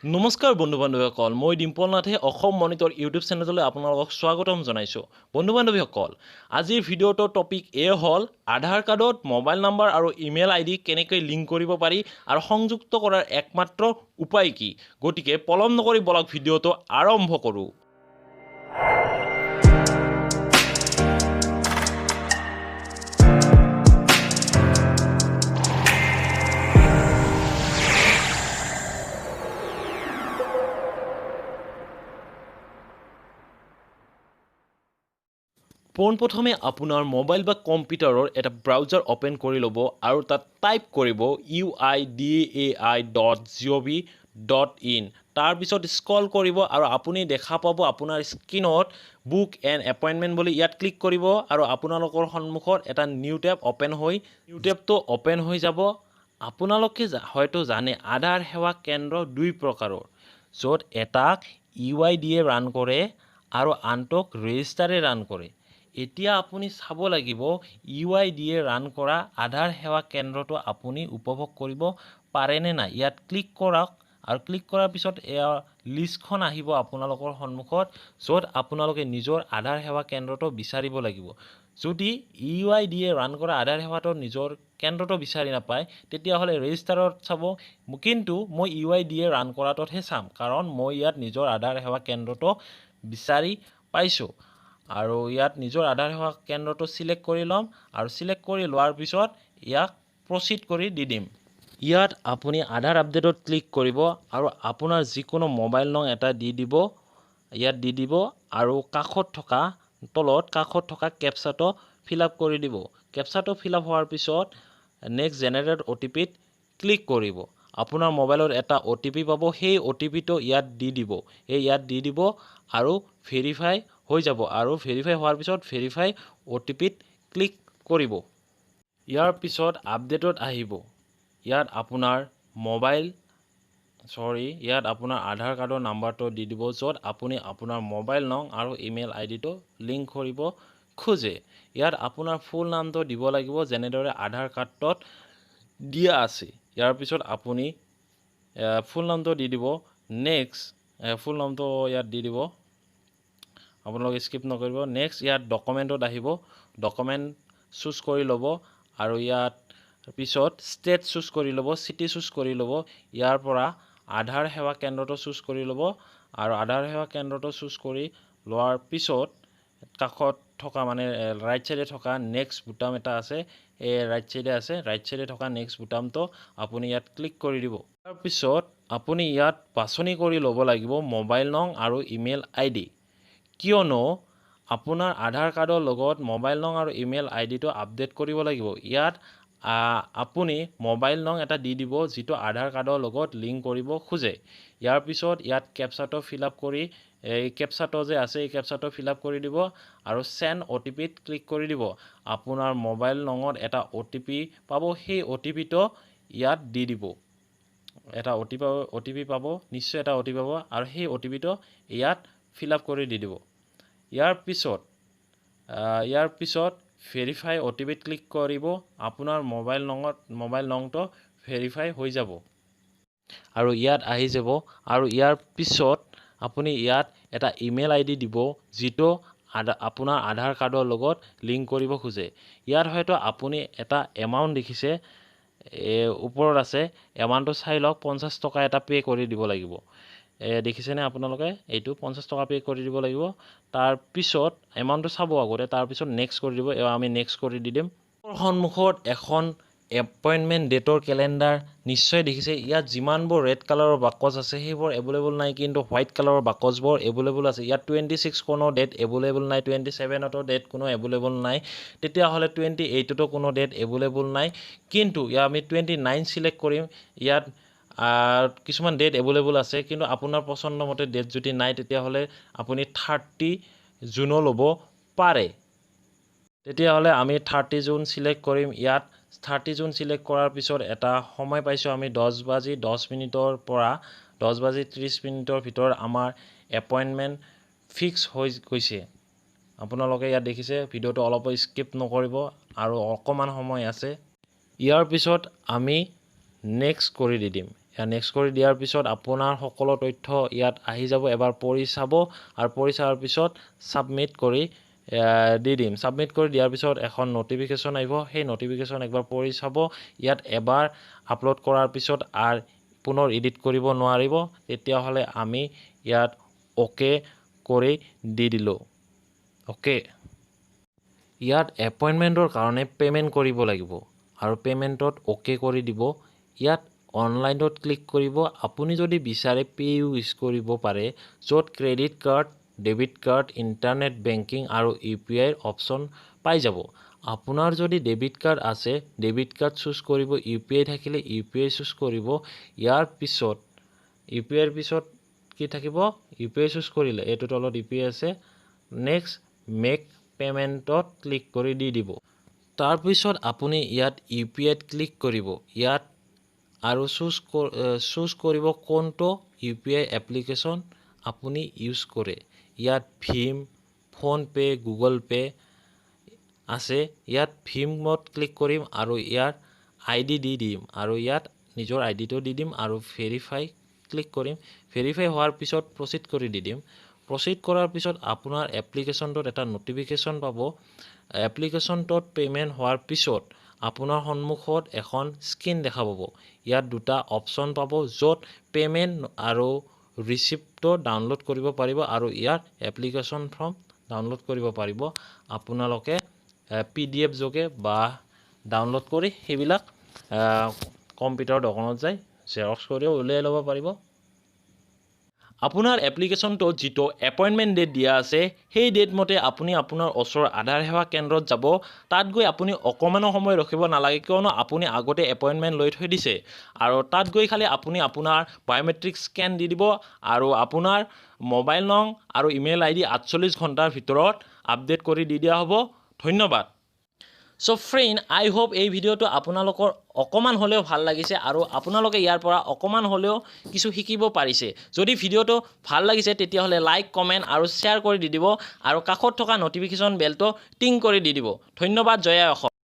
নমস্কাৰ বন্ধু বান্ধৱীসকল, মই ডিম্পল নাথে অসম মনিটৰ ইউটিউব চেনেললৈ আপোনালোকক স্বাগতম জনাইছোঁ। বন্ধু বান্ধৱীসকল, আজিৰ ভিডিঅ'টোৰ টপিক এ হ'ল আধাৰ কাৰ্ডত মোবাইল নাম্বাৰ আৰু ইমেইল আই ডি কেনেকৈ লিংক কৰিব পাৰি আৰু সংযুক্ত কৰাৰ একমাত্ৰ উপায় কি। গতিকে পলম নকৰি বলক, ভিডিঅ'টো আৰম্ভ কৰোঁ। পোনপ্ৰথমে আপোনাৰ মোবাইল বা কম্পিউটাৰৰ এটা ব্ৰাউজাৰ অ'পেন কৰি ল'ব আৰু তাত টাইপ কৰিব uidai.gov.in। তাৰপিছত স্ক্ৰল কৰিব আৰু আপুনি দেখা পাব আপোনাৰ স্ক্ৰীণত বুক এন এপইণ্টমেণ্ট বুলি। ইয়াত ক্লিক কৰিব আৰু আপোনালোকৰ সন্মুখত এটা নিউ টেব অ'পেন হৈ নিউ টেবটো অ'পেন হৈ যাব। আপোনালোকে হয়তো জানে, আধাৰ সেৱা কেন্দ্ৰ দুই প্ৰকাৰৰ, য'ত এটাক U I D A run কৰে আৰু আনটোক ৰেজিষ্টাৰে ৰান কৰে। এতিয়া আপুনি চাব লাগিব, U I D A run কৰা আধাৰ সেৱা কেন্দ্ৰটো আপুনি উপভোগ কৰিব পাৰেনে নাই। ইয়াত ক্লিক কৰক আৰু ক্লিক কৰাৰ পিছত এয়া লিষ্টখন আহিব আপোনালোকৰ সন্মুখত, য'ত আপোনালোকে নিজৰ আধাৰ সেৱা কেন্দ্ৰটো বিচাৰিব লাগিব। যদি U I D A run কৰা আধাৰ সেৱাটো নিজৰ কেন্দ্ৰটো বিচাৰি নাপায়, তেতিয়াহ'লে ৰেজিষ্টাৰত চাব। কিন্তু মই U I D A run কৰাটোতহে চাম, কাৰণ মই ইয়াত নিজৰ আধাৰ সেৱা কেন্দ্ৰটো বিচাৰি পাইছোঁ। আৰু ইয়াত নিজৰ আধাৰ সেৱা কেন্দ্ৰটো চিলেক্ট কৰি ল'ম আৰু চিলেক্ট কৰি লোৱাৰ পিছত ইয়াক প্ৰচিড কৰি দি দিম। ইয়াত আপুনি আধাৰ আপডেটত ক্লিক কৰিব আৰু আপোনাৰ যিকোনো মোবাইল নং এটা দি দিব, ইয়াত দি দিব আৰু কাষত থকা তলত কাষত থকা কেপচাটো ফিল আপ কৰি দিব। কেপচাটো ফিল আপ হোৱাৰ পিছত নেক্সট জেনেৰেট অ' টি পিত ক্লিক কৰিব। আপোনাৰ মোবাইলত এটা অ' টি পি পাব, সেই অ' টি পিটো ইয়াত দি দিব, এই ইয়াত দি দিব আৰু ভেৰিফাই হৈ যাব। আৰু ভেৰিফাই হোৱাৰ পিছত ভেৰিফাই অ' টি পিত ক্লিক কৰিব। ইয়াৰ পিছত আপডেটত আহিব। ইয়াত আপোনাৰ মোবাইল, চৰি, ইয়াত আপোনাৰ আধাৰ কাৰ্ডৰ নাম্বাৰটো দি দিব, য'ত আপুনি আপোনাৰ মোবাইল নং আৰু ইমেইল আই ডিটো লিংক কৰিব খোজে। ইয়াত আপোনাৰ ফুল নামটো দিব লাগিব, যেনেদৰে আধাৰ কাৰ্ডত দিয়া আছে। ইয়াৰ পিছত আপুনি ফুল নামটো দি দিব। নেক্সট, ফুল নামটো ইয়াত দি দিব, আপোনালোকে স্কিপ নকৰিব। নেক্সট, ইয়াত ডকুমেণ্টত আহিব, ডকুমেণ্ট চুজ কৰি ল'ব আৰু ইয়াত পিছত ষ্টেট চুজ কৰি ল'ব, চিটি চুজ কৰি ল'ব। ইয়াৰ পৰা আধাৰ সেৱা কেন্দ্ৰটো চুজ কৰি ল'ব আৰু আধাৰ সেৱা কেন্দ্ৰটো চুজ কৰি লোৱাৰ পিছত কাষত থকা, মানে ৰাইট ছাইডে থকা নেক্সট বুটাম এটা আছে, এই ৰাইট ছাইডে আছে, ৰাইট ছাইডে থকা নেক্সট বুটামটো আপুনি ইয়াত ক্লিক কৰি দিব। তাৰপিছত আপুনি ইয়াত বাছনি কৰি ল'ব লাগিব মোবাইল নং আৰু ইমেইল আই ডি, কিয়নো আপোনাৰ আধাৰ কাৰ্ডৰ লগত মোবাইল নং আৰু ইমেইল আই ডিটো আপডেট কৰিব লাগিব। ইয়াত আপুনি মোবাইল নং এটা দি দিব, যিটো আধাৰ কাৰ্ডৰ লগত লিংক কৰিব খোজে। ইয়াৰ পিছত ইয়াত কেপচাটো ফিল আপ কৰি, এই কেপচাটো যে আছে, এই কেপচাটো ফিল আপ কৰি দিব আৰু চেণ্ড অ' টি পিত ক্লিক কৰি দিব। আপোনাৰ মোবাইল নঙত এটা অ' টি পি পাব, সেই অ' টি পিটো ইয়াত দি দিব। এটা অ' টি পি পাব, নিশ্চয় এটা অ' টি পি পাব আৰু সেই অ' টি পিটো ইয়াত ফিল আপ কৰি দি দিব। ইয়াৰ পিছত ভেৰিফাই অ' টি পিত ক্লিক কৰিব। আপোনাৰ মোবাইল নংটো ভেৰিফাই হৈ যাব আৰু ইয়াত আহি যাব। আৰু ইয়াৰ পিছত আপুনি ইয়াত এটা ইমেইল আই ডি দিব, যিটো আপোনাৰ আধাৰ কাৰ্ডৰ লগত লিংক কৰিব খোজে। ইয়াত হয়তো আপুনি এটা এমাউণ্ট দেখিছে, ওপৰত আছে, এমাউণ্টটো চাই লওক। 50 টকা এটা পে' কৰি দিব লাগিব। দেখিছেনে আপোনালোকে? এইটো 50 টকা পে' কৰি দিব লাগিব। তাৰপিছত এমাউণ্টটো চাব আগতে, তাৰপিছত নেক্সট কৰি দিব। আমি নেক্সট কৰি দি দিম। সন্মুখত এখন এপইণ্টমেণ্ট ডেটৰ কেলেণ্ডাৰ নিশ্চয় দেখিছে। ইয়াত যিমানবোৰ ৰেড কালাৰৰ বাকচ আছে, সেইবোৰ এভেইলেবল নাই, কিন্তু হোৱাইট কালাৰৰ বাকচবোৰ এভেইলেবল আছে। ইয়াত 26 কোনো ডেট এভেইলেবল নাই, 27তো ডেট কোনো এভেইলেবল নাই, তেতিয়াহ'লে 28তো কোনো ডেট এভেইলেবল নাই। কিন্তু ইয়াত আমি 29 চিলেক্ট কৰিম। ইয়াত কিছুমান ডেট এভেইলেবল আছে, কিন্তু আপোনাৰ পচন্দ মতে ডেট যদি নাই, তেতিয়াহ'লে আপুনি 30 জুনো ল'ব পাৰে। তেতিয়াহ'লে আমি 30 জুন চিলেক্ট কৰিম। ইয়াত 30 জুন চিলেক্ট কৰাৰ পিছত এটা সময় পাইছোঁ আমি, 10 বাজি 10 মিনিটৰ পৰা 10 বাজি 30 মিনিটৰ ভিতৰত আমাৰ এপইণ্টমেণ্ট ফিক্স হৈ গৈছে। আপোনালোকে ইয়াত দেখিছে। ভিডিঅ'টো অলপো স্কিপ নকৰিব আৰু অকণমান সময় আছে। ইয়াৰ পিছত আমি নেক্সট কৰি দি দিম। নেক্সট কৰি দিয়াৰ পিছত আপোনাৰ সকলো তথ্য ইয়াত আহি যাব। এবাৰ পঢ়ি চাব আৰু পঢ়ি চোৱাৰ পিছত ছাবমিট কৰি দি দিম। ছাবমিট কৰি দিয়াৰ পিছত এখন ন'টিফিকেশ্যন আহিব। সেই ন'টিফিকেশ্যন একবাৰ পঢ়ি চাব। ইয়াত এবাৰ আপলোড কৰাৰ পিছত আৰু পুনৰ এডিট কৰিব নোৱাৰিব। তেতিয়াহ'লে আমি ইয়াত অ'কে কৰি দি দিলোঁ। অ'কে, ইয়াত এপইণ্টমেণ্টৰ কাৰণে পে'মেণ্ট কৰিব লাগিব আৰু পে'মেণ্টত অ'কে কৰি দিব। ইয়াত অনলাইনত ক্লিক কৰিব। আপুনি যদি বিচাৰে পে' ইউজ কৰিব পাৰে, য'ত credit card, debit card, internet banking আৰু ইউ পি আইৰ অপশ্যন পাই যাব। আপোনাৰ যদি ডেবিট কাৰ্ড আছে, ডেবিট কাৰ্ড চুজ কৰিব। ইউ পি আই থাকিলে ইউ পি আই চুজ কৰিব। ইয়াৰ পিছত ইউ পি আইৰ পিছত কি থাকিব? ইউ পি আই চুজ কৰিলে এইটো তলত ইউ পি আই আছে। নেক্সট মেক পে'মেণ্টত ক্লিক কৰি দি দিব। তাৰপিছত আপুনি ইয়াত ইউ পি আইত ক্লিক কৰিব ইয়াত আৰু চুজ কৰিব কোনটো ইউ পি আই এপ্লিকেশ্যন আপুনি ইউজ কৰে। ইয়াত ভীম, ফোনপে', গুগল পে' আছে। ইয়াত ভীমত ক্লিক কৰিম আৰু ইয়াৰ আই ডি দি দিম আৰু ইয়াত নিজৰ আই ডিটো দি দিম আৰু ভেৰিফাই ক্লিক কৰিম। ভেৰিফাই হোৱাৰ পিছত প্ৰচিড কৰি দি দিম। প্ৰচিড কৰাৰ পিছত আপোনাৰ এপ্লিকেশ্যনটোত এটা ন'টিফিকেশ্যন পাব। এপ্লিকেশ্যনটোত পে'মেণ্ট হোৱাৰ পিছত আপোনাৰ সন্মুখত এখন স্ক্ৰীন দেখা পাব। ইয়াত দুটা অপশ্যন পাব, য'ত পে'মেণ্ট আৰু ৰিচিপ্টটো ডাউনলোড কৰিব পাৰিব আৰু ইয়াৰ এপ্লিকেশ্যন ফৰ্ম ডাউনলোড কৰিব পাৰিব। আপোনালোকে পিডিএফ যোগে বা ডাউনলোড কৰি সেইবিলাক কম্পিউটাৰ দোকানত যাই জেৰক্স কৰিও উলিয়াই ল'ব পাৰিব। আপোনাৰ এপ্লিকেশ্যনটোত যিটো এপইণ্টমেণ্ট ডেট দিয়া আছে, সেই ডেট মতে আপুনি আপোনাৰ ওচৰৰ আধাৰ সেৱা কেন্দ্ৰত যাব। তাত গৈ আপুনি অকণমানো সময় ৰখিব নালাগে, কিয়নো আপুনি আগতে এপইণ্টমেণ্ট লৈ থৈ দিছে। আৰু তাত গৈ খালি আপুনি আপোনাৰ বায়'মেট্ৰিক স্কেন দি দিব আৰু আপোনাৰ মোবাইল নং আৰু ইমেইল আই ডি 48 ঘণ্টাৰ ভিতৰত আপডেট কৰি দি দিয়া হ'ব। ধন্যবাদ। চ' ফ্ৰেণ্ড, আই হোপ এই ভিডিঅ'টো আপোনালোকৰ অকণমান হ'লেও ভাল লাগিছে আৰু আপোনালোকে ইয়াৰ পৰা অকণমান হ'লেও কিছু শিকিব পাৰিছে। যদি ভিডিঅ'টো ভাল লাগিছে, তেতিয়াহ'লে লাইক, কমেণ্ট আৰু শ্বেয়াৰ কৰি দি দিব আৰু কাষত থকা ন'টিফিকেশ্যন বেলটো টিং কৰি দি দিব। ধন্যবাদ। জয় আই অসম।